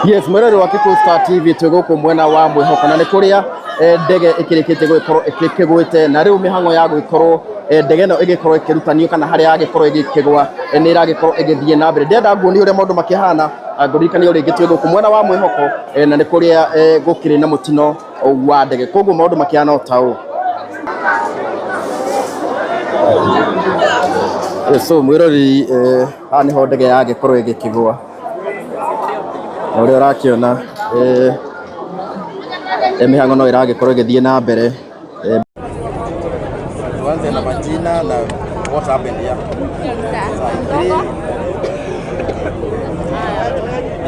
Yes, mwĩroreri wa Kikuyu Star TV, twĩ gũkũ mwena wa Mwĩhoko na nĩ kũrĩa ndege ĩkĩrĩkĩtie gũgĩkorwo ĩkĩgwĩte, na rĩu mĩhang'o ya gũgĩkorwo ndege ĩno ĩgĩkorwo ĩkĩrutanio kana harĩa yagĩkorwo ĩgĩkĩgwa nĩ ĩragĩkorwo ĩgĩthiĩ na mbere. Ndĩrenda nguonie ũrĩa maũndũ makĩhana. Ngũririkanie o rĩngĩ twĩ gũkũ mwena wa Mwĩhoko na nĩ kũrĩa gũkĩrĩ na mũtino wa ndege, koguo maũndũ makĩhana o ta ũũ. So mwĩroreri, haha nĩho ndege yagĩkorwo ĩgĩkĩgwa. Na ũrĩa ũrakĩona, mĩhang'o no ĩragĩkorwo ĩgĩthiĩ na mbere. Tuanze na majina na what happened here.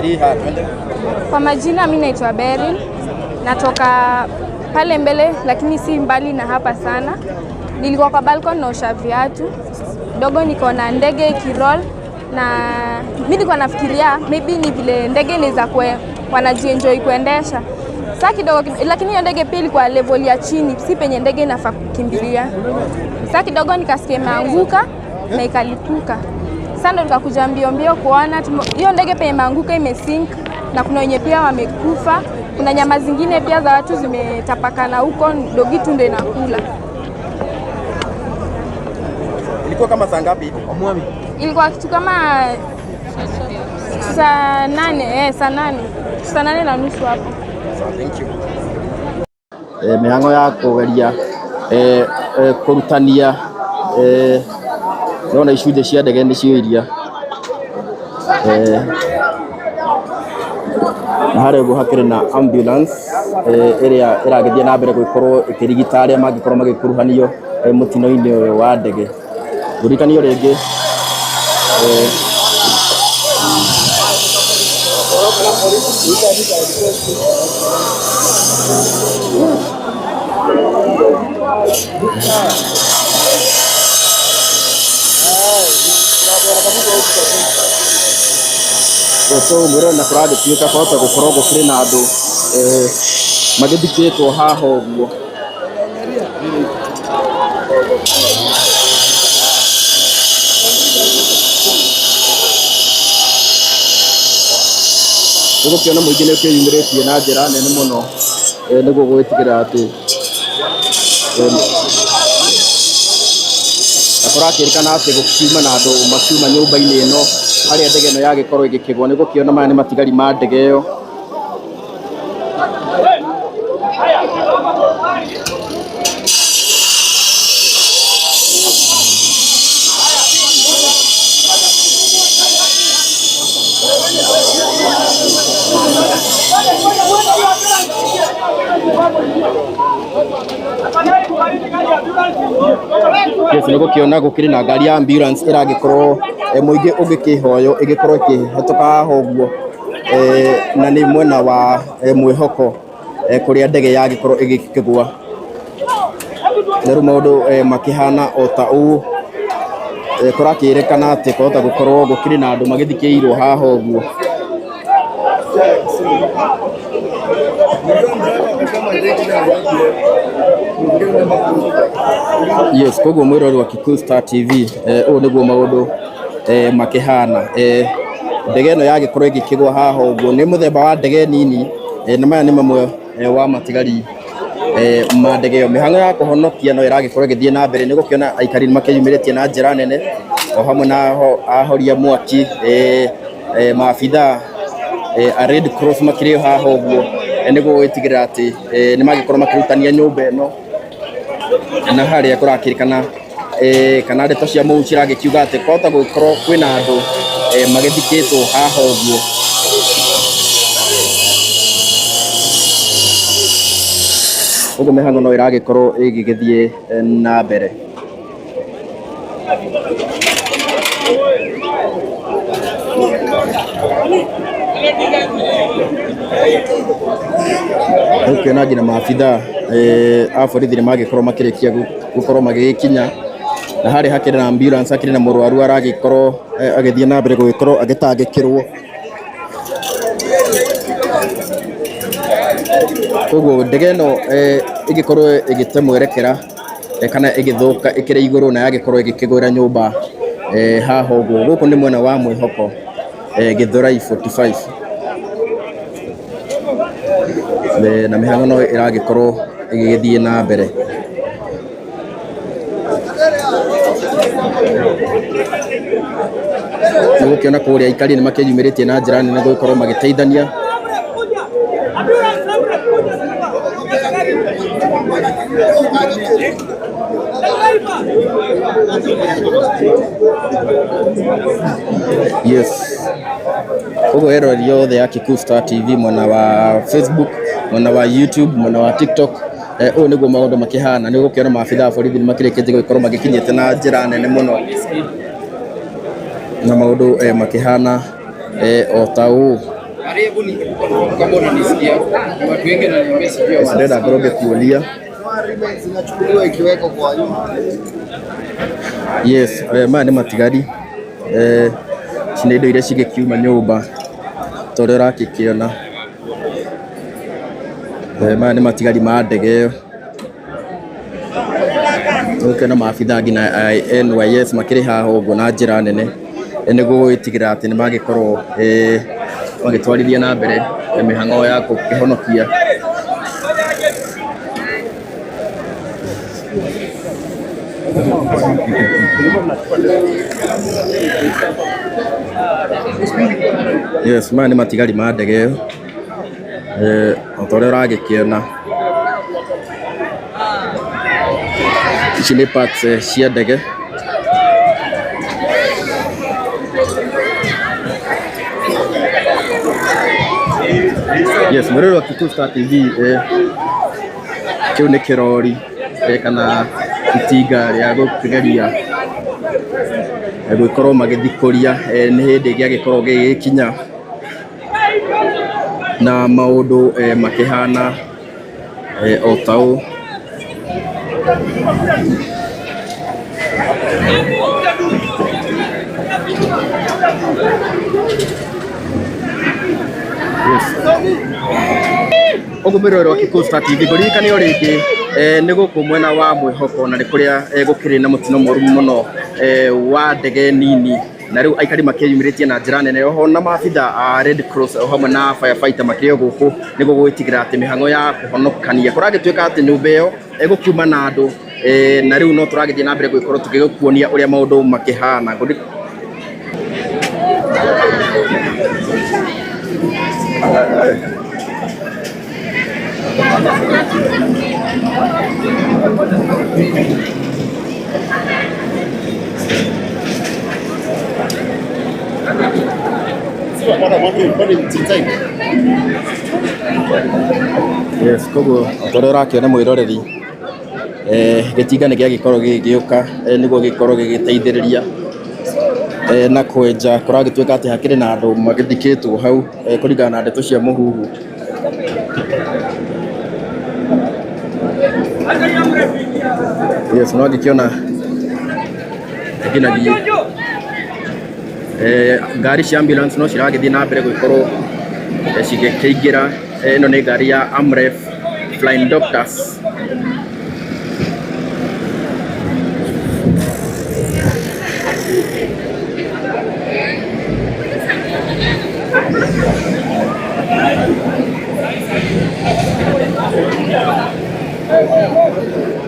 Three, ha, twende. Kwa majina mi naitwa Beryl, natoka pale mbele lakini si mbali na hapa sana. Nilikuwa kwa balcony naosha viatu dogo, niko na ndege ikiroll, na mi nilikuwa nafikiria maybe ni vile ndege inaweza kwe wanajienjoy kuendesha saa kidogo, lakini hiyo ndege pia ilikuwa level ya chini, si penye ndege inafaa kukimbilia. Saa kidogo nikasikia imeanguka na ikalipuka. Sasa ndo nikakuja mbio mbio kuona hiyo ndege penye imeanguka imesink, na kuna wenye pia wamekufa. Kuna nyama zingine pia za watu zimetapakana huko, dogi tu ndo inakula. Ilikuwa kama saa ngapi hivi? Ilikuwa kitu kama saa 8, saa 8, saa 8:30 hapo. Sawa, thank you. Mĩhang'o ya kũgeria kũrutania, nona icunjĩ cia ndege nĩcio iria, na harĩa ũguo hakĩrĩ na ambulance ĩrĩa ĩragĩthiĩ na mbere gũgĩkorwo ĩkĩrigita arĩa mangĩkorwo magĩkuruhanio mũtino-inĩ ũyũ wa ndege. Ngũririkanio rĩngĩ. So mwĩrore na kũragĩtuĩka kwahota gũkorwo gũkĩrĩ na andũ magĩthikĩtwo haha ũguo. Nĩgũkĩona mũingĩ nĩ ũkĩyumĩrĩtie na njĩra nene mũno nĩguo gũgĩtigĩrĩra atĩ na kũrakĩrĩkana atĩ gũkiuma na andũ makiuma nyũmba-inĩ ĩno harĩa ndege ĩno yagĩkorwo ĩgĩkĩgwa. Nĩ gũkĩona maya nĩ matigari ma ndege ĩyo. Yes, nĩ gũkĩona gũkĩrĩ na ngari ya ambulance ĩragĩkorwo mũingĩ ũgĩkĩhoywo ĩgĩkorwo ĩkĩhetũka haha ũguo, na nĩ mwena wa Mwĩhoko kũrĩa ndege yagĩkorwo ĩgĩkĩgwa. Na rĩu maũndũ makĩhana o ta ũũ, kũrakĩrĩkana atĩ kwahota gũkorwo gũkĩrĩ na andũ magĩthikĩirwo haha ũguo. Yes, koguo mwĩroreri wa Kikuyu Star TV, ũũ nĩguo maũndũ makĩhana. Ndege ĩno yagĩkorwo ĩgĩkĩgwa haha ũguo nĩ mũthemba wa ndege nini, na maya nĩ mamwe wa matigari ma ndege ĩyo. Mĩhang'o ya kũhonokia no ĩragĩkorwo ĩgĩthiĩ na mbere, nĩ ũgũkĩona aikari nĩ makĩyumĩrĩtie na njĩra nene o hamwe na ahoria mwaki, maabithaa a Red Cross makĩrĩ o haha ũguo nĩguo gũgĩtigĩrĩra atĩ nĩ magĩkorwo makĩrutania nyũmba ĩno na harĩa kũrakĩrĩkana kana ndeto cia mũhu ciragĩkiuga atĩ kwahota gũgĩkorwo kwĩna andũ magĩthikĩtwo haha ũguo. Ũguo mĩhang'o no ĩragĩkorwo ĩgĩgĩthiĩ na mbere. Ũkĩona nginya maabithaa a borithi nĩ magĩkorwo makĩrĩkia gũkorwo magĩgĩkinya, na harĩa hakĩrĩ na ambulance, hakĩrĩ na mũrwaru aragĩkorwo agĩthiĩ na mbere gũgĩkorwo agĩtangĩkĩrwo. Koguo ndege ĩno ĩgĩkorwo ĩgĩte mwerekera kana ĩgĩthũka ĩkĩrĩ igũrũ na yagĩkorwo ĩgĩkĩgwĩra nyũmba haha ũguo. Gũkũ nĩ mwena wa Mwĩhoko, Gĩthũrai 45. Na mĩhang'o no ĩragĩkorwo ĩgĩgĩthiĩ na mbere. Nĩ gũkĩona kũrĩa aikari nĩ makĩyumĩrĩtie na njĩra nene gũgĩkorwo magĩteithania. Yes. Koguo eroreri othe a Kikuyu Star TV mwena wa Facebook, mwena wa YouTube, mwena wa TikTok, ũyũ nĩguo maũndũ makĩhana. Nĩ ũgũkĩona maabitha a borithi nĩ makĩrĩkĩtie gũgĩkorwo magĩkinyĩte na njĩra nene mũno na maũndũ makĩhana o ta ũũ. Ndĩrenda ngorwo ngĩkuonia. Yes, maya nĩ matigari, ici nĩ indo iria cigĩkiuma nyũmba ta ũrĩa ũrakĩkĩona. Maya nĩ matigari ma ndege ĩyo. Nĩũgũkĩona maabitha nginya a NYS makĩrĩ haha ũguo na njĩra nene nĩguo gũgĩtigĩrĩra atĩ nĩ magĩkorwo magĩtwarithia na mbere mĩhang'o ya gũkĩhonokia. Yes, maya nĩ matigari ma ndege ĩyo o ta ũrĩa ũragĩkĩona. Ici nĩ parts cia ndege. Yes, mwĩroreri wa Kikuyu Star TV, kĩu nĩ kĩrori kana itinga rĩa gũkĩgeria gũgĩkorwo magĩthikũria, nĩ hĩndĩ gĩagĩkorwo gĩgĩkinya na maũndũ makĩhana o ta ũũ. Ũguo mwĩroreri wa Kikuyu Star TV, ngũririkane o rĩngĩ nĩ gũkũ mwena wa Mwĩhoko na nĩ kũrĩa gũkĩrĩ na mũtino mũru mũno wa ndege nini, na rĩu aikari makĩyumĩrĩtie na njĩra nene oho na maabitha a Red Cross o hamwe na firefighter makĩrĩ o gũkũ nĩguo gũgĩtigĩrĩra atĩ mĩhang'o ya kũhonokania kũragĩtuĩka atĩ nyũmba ĩyo ĩgũkiuma na andũ, na rĩu no tũragĩthiĩ na mbere gũgĩkorwo tũgĩgĩkuonia ũrĩa maũndũ makĩhana. Yes, koguo ta ũrĩa ũrakĩona mwĩroreri, gĩtinga nĩ gĩagĩkorwo gĩgĩũka nĩguo gĩkorwo gĩgĩteithĩrĩria na kwenja. Kũragĩtuĩka atĩ hakĩrĩ na andũ magĩthikĩtwo hau kũringana na ndeto cia mũhuhu. Yes, no ngĩkĩona nginyagia ngari cia ambulance no ciragĩthiĩ na mbere gũgĩkorwo cigĩkĩingĩra. Ĩno nĩ ngari ya Amref Flying Doctors.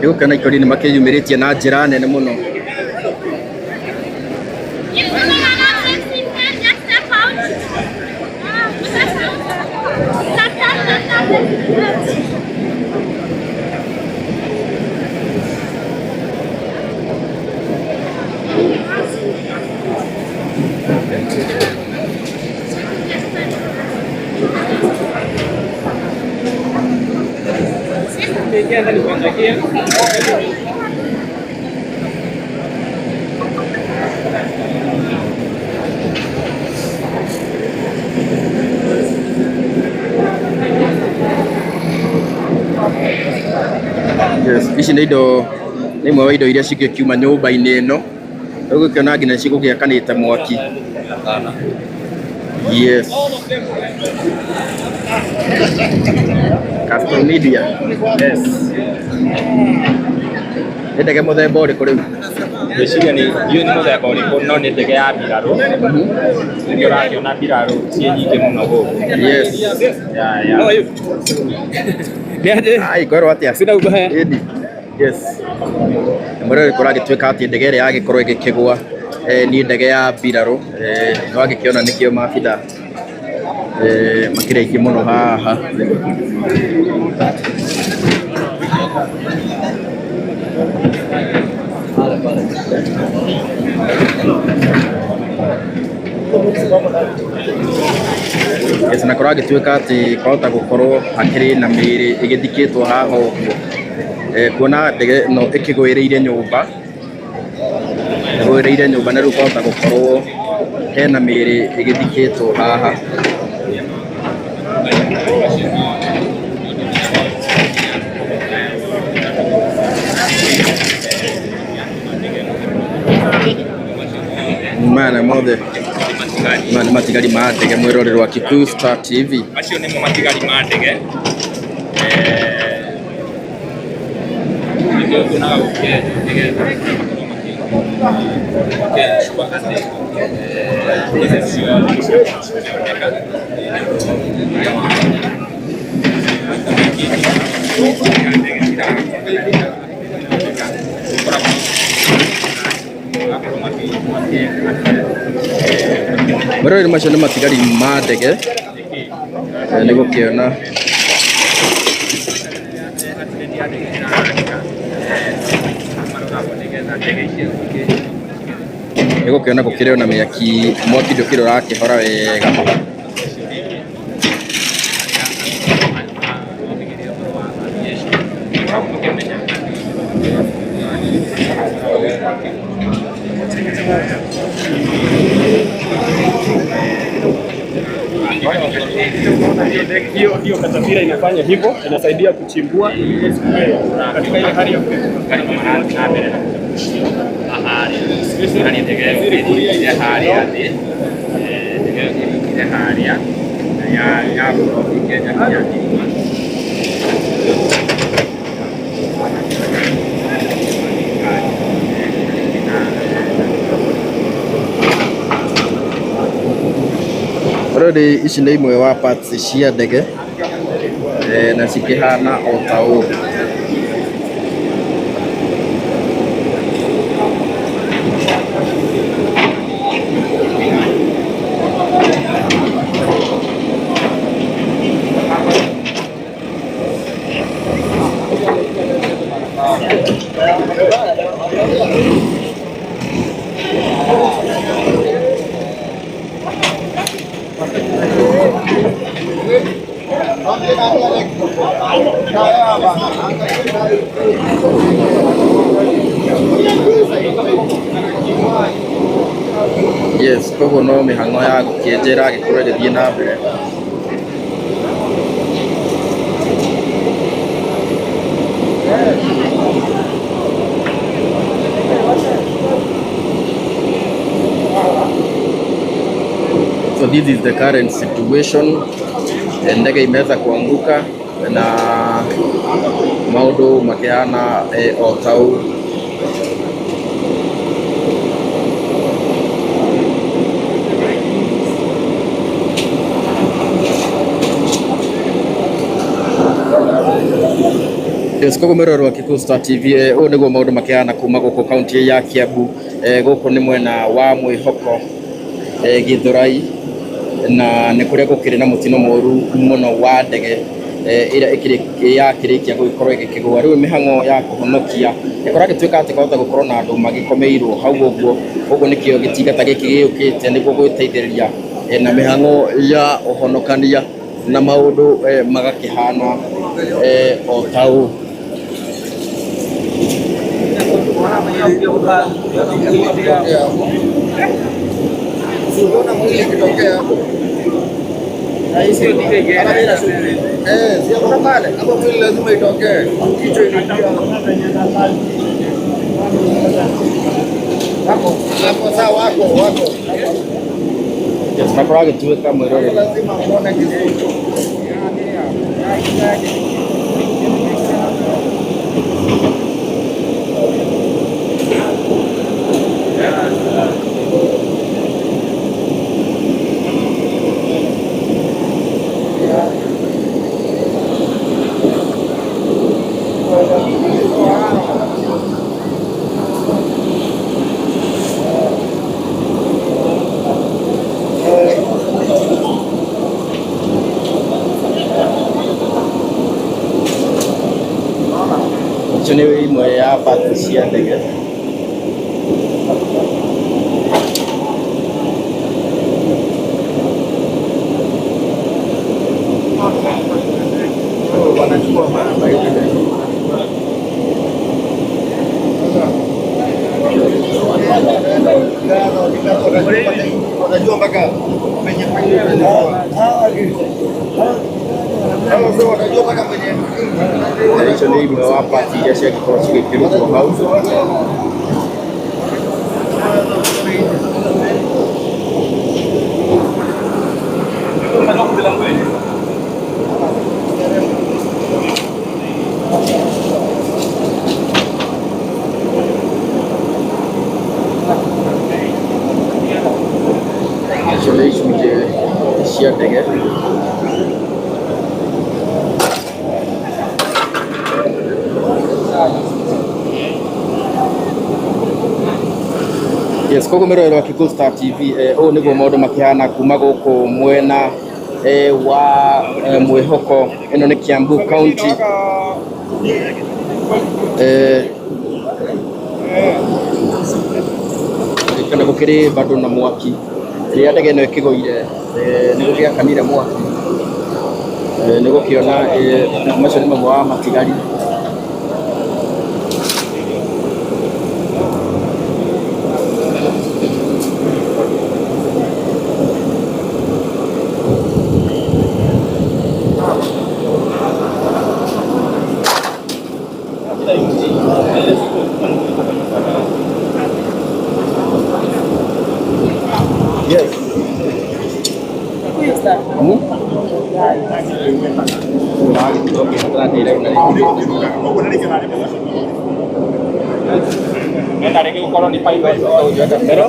Nĩ gũkĩona aikari nĩ makĩyumĩrĩtie na njĩra nene mũno. Yes, ici nĩ indo, nĩ imwe wa indo iria cingĩkiuma nyũmba-inĩ ĩno. Ũgũkĩona nginya cigũgĩakanĩte mwaki. Yes. Castro Media. Yes. Nĩ ndege mũthemba ũrĩkũ rĩu? Ngwĩciria nĩ ndiũĩ nĩ mũthemba ũrĩkũ no nĩ ndege ya mbirarũ. Nĩkĩo ũrakĩona mbirarũ ciĩ nyingĩ mũno gũkũ. Yes. Ya. Ai, kwĩrwo atĩa? Sina ubaya. Ĩni. Yes. Mwĩroreri kũragĩtuĩka atĩ ndege ĩrĩa yagĩkorwo ĩgĩkĩgwa nĩ ndege ya mbirarũ, nĩwagĩkĩona nĩkĩo maabitha makĩrĩ aingĩ mũno haha. Yes, na kũragĩtuĩka atĩ kwahota gũkorwo hakĩrĩ na mĩĩrĩ ĩgĩthikĩtwo haha ũguo. Kuona ndege ĩno ĩkĩgwĩrĩire nyũmba, ĩgwĩrĩire nyũmba na rĩu kwahota gũkorwo hena mĩĩrĩ ĩgĩthikĩtwo haha. Maya mothe maya nĩ matigari ma ndege mwĩroreri wa Kikuyu Star TV. Macio nĩmo matigari ma ndege. Nĩkĩo tuonaga gũkĩenjwo nĩgetha makorwo makĩensure atĩ ndege ciothe ciaoneka. Mwĩroreri macio nĩ matigari ma ndege, nĩ gũkĩona nĩ gũkĩona gũkĩrĩ ona mĩaki, mwaki ndũkĩrĩ ũrakĩhora wega. Hiyo katapira inafanya hivyo, inasaidia kuchimbua ili isikuwe katika ile hali ya Already ici nĩ imwe wa parts cia ndege, na cikĩhana o ta ũũ. Yes, koguo no mĩhang'o ya gũkĩenja ĩragĩkorwo ĩgĩthiĩ na mbere. So this is the current situation. Ndege imeweza kuanguka na maũndũ makĩhana o ta ũũ. Yes, koguo mwĩroreri wa Kikuyu Star TV, ũyũ nĩguo maũndũ makĩhana kuma gũkũ kaunti ya Kiambu. Gũkũ nĩ mwena wa Mwĩhoko, Gĩthũrai, na nĩ kũrĩa gũkĩrĩ na mũtino mũru mũno wa ndege ĩrĩa yakĩrĩkia gũgĩkorwo ĩgĩkĩgũa. Rĩu mĩhang'o ya kũhonokia ĩkoragĩtuĩka atĩ kwahota gũkorwo na andũ magĩkomeirwo hau ũguo, ũguo nĩkĩo gĩtinga ta gĩkĩ gĩũkĩte nĩguo gwĩteithĩrĩria na mĩhang'o ya ũhonokania na maũndũ magakĩhana o ta ũũ. Yes, na kũragĩtuĩka mwĩroreri Icio nĩ imwe ya parts cia ndege. Wanajua mpaka penye wanajua mpaka penye Icio nĩ imwe wa parts iria ciangĩkorwo cigĩkĩrutwo hau. Icio nĩ icunjĩ cia ndege. Yes, koguo mwĩroreri wa Kikuyu Star TV, ũũ nĩguo maũndũ makĩhana kuma gũkũ mwena wa mwĩhoko. Ĩno nĩ Kiambu County. Kana gũkĩrĩ bado na mwaki. Rĩrĩa ndege ĩno ĩkĩgũire, nĩ gũgĩakanire mwaki. Nĩ gũkĩona macio nĩ mamwe wa matigari. Yes. Nenda rĩngĩ gũkorwo nĩ pilot Pero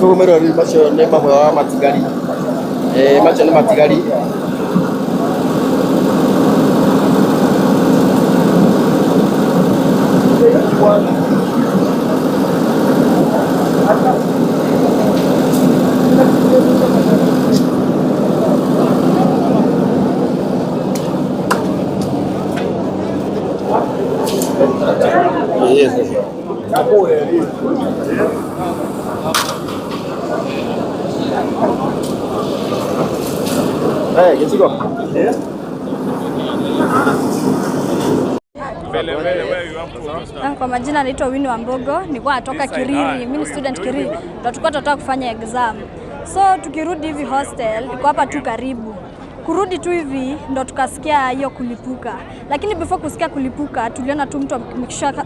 koguo mwĩroreri macio nĩ mamwe wa matigari. Macio nĩ matigari. Gĩcigo. Mbele mbele wewe. Kwa majina naitwa Winnie Wambogo, nilikuwa natoka Kiriri, mimi ni student Kiriri. Ndio tulikuwa tunataka kufanya exam. So tukirudi hivi hostel, iko hapa tu karibu. Kurudi tu hivi ndo tukasikia hiyo kulipuka, lakini before kusikia kulipuka tuliona tu mtu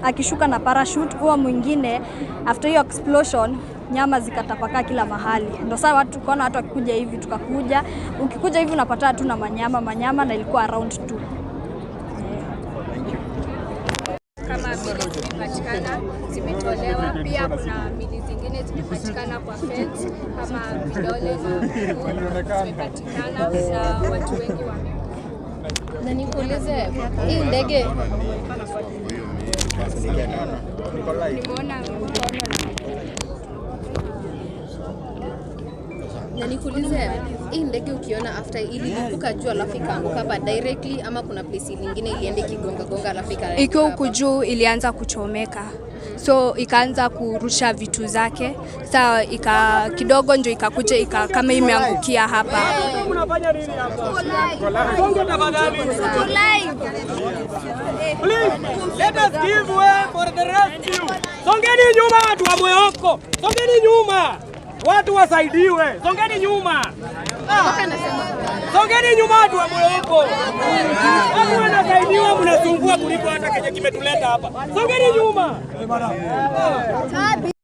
akishuka na parachute, huo mwingine after hiyo explosion nyama zikatapakaa kila mahali. Ndo sasa watu tukaona watu wakikuja hivi, tukakuja. Ukikuja hivi unapata tu na manyama manyama, na ilikuwa around 2. Kama mili zimepatikana zimetolewa. Pia kuna mili zingine zimepatikana kwa fence kama vidole na miguu zimepatikana, na watu wengi wame Na nikuulize, hii ndege nimeona mkono na na nikuulize, hii ndege ukiona after ililipuka juu alafu ikaanguka hapa directly, ama kuna place nyingine ilienda ikigonga gonga alafu ikiwa huku juu ilianza kuchomeka, so ikaanza kurusha vitu zake. Sa ika kidogo ndio ikakuja ika, kama imeangukia hapa. Mnafanya nini hapa? Songa tafadhali. Please, let us give way for the rescue. Songeni nyuma watu wa Moyoko. Songeni nyuma. Watu wasaidiwe. Songeni nyuma. Songeni nyuma watu wa Moyoko. Watu wanasaidiwa mnasumbua kuliko hata kenye kimetuleta hapa. Songeni nyuma.